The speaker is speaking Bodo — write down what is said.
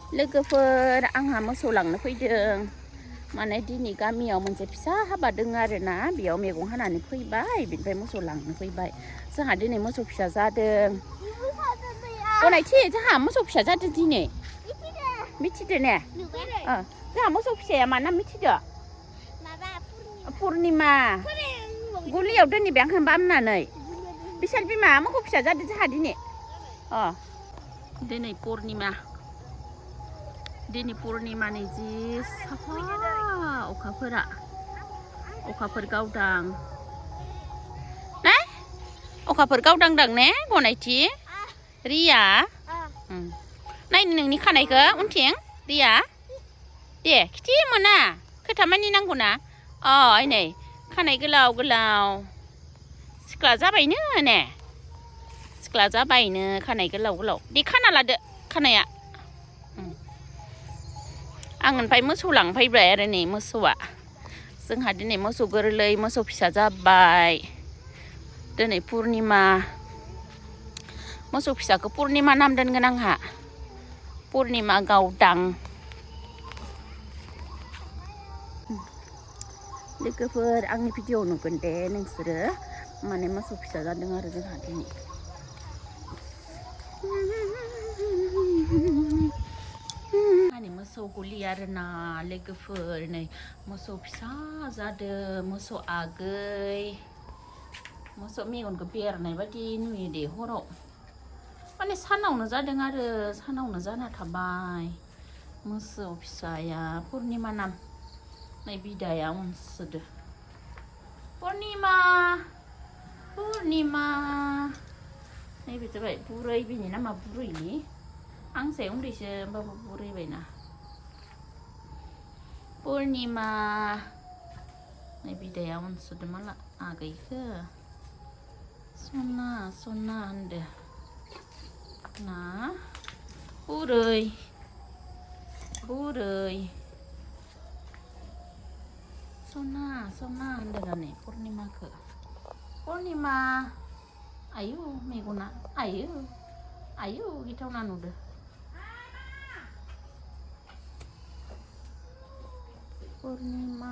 लोगोफोर आंहा मोसौ लांनो फैदों माने दिनै गामियाव मोनसे फिसा हाबा दङ आरोना बेयाव मैगं हानानै फैबाय बिनिफ्राय मोसौ लांनो फैबाय जोंहा दिनै मोसौ फिसा जादों गनायथि जोंहा मोसौ फिसा जादों दिनै मिथिदो ने जोंहा मोसौ फिसाया मा नाम मिथिदो पुर्निमा गलियाव दोनैबाय आंखौ बामनानै बिशाल बिमा मोसौ फिसा जादों जोंहा दिनै दिनै पुर्निमानि जि साफा अखाफोर गावदां ना अखाफोर गावदांदां ने गनायथि रिया नायनो नोंनि खानायखौ उनथिं रिया दे खिथि मोना खोथा मानि नांगौ ना नै खानाय गोलाव गोलाव सिख्ला जाबायनो ने सिख्ला जाबायनो खानाय गोलाव गोलाव दे खाना लादो खानाया आं ओमफ्राय मोसौ लांफैबाय आरो नै मोसौआ जोंहा दिनै मोसौ गोरलै मोसौ फिसा जाबाय दिनै पुर्निमा मोसौ फिसाखौ पुर्निमा नाम दोनगोन आंहा पुर्निमा गावदां लोगोफोर आंनि भिडिअ नुगोन दे नोंसोरो माने मोसौ फिसा जादों आरो जोंहा दिनै मोसौ गलि आरोना लोगोफोर नै मोसौ फिसा जादों मोसौ आगै मोसौ मेगनखौ बेरनाय बायदि नुयो दे हराव माने सानावनो जादों आरो सानावनो जाना थाबाय मोसौ फिसाया पुर्निमा नाम नै बिदाया अनसोदो पुर्निमा नैबे जाबाय बुरै बिनि नामा बुरैनि आंसे उन्दैसो होमबाबो बुरैबायना पुर्निमा नै बिदाया अनसोदो माला आगैखो सना होनदो ना बुरै सना होनदो नै पुर्निमाखौ पुर्निमा आयु मेगना आयु गिथावना नुदो पुर्निमा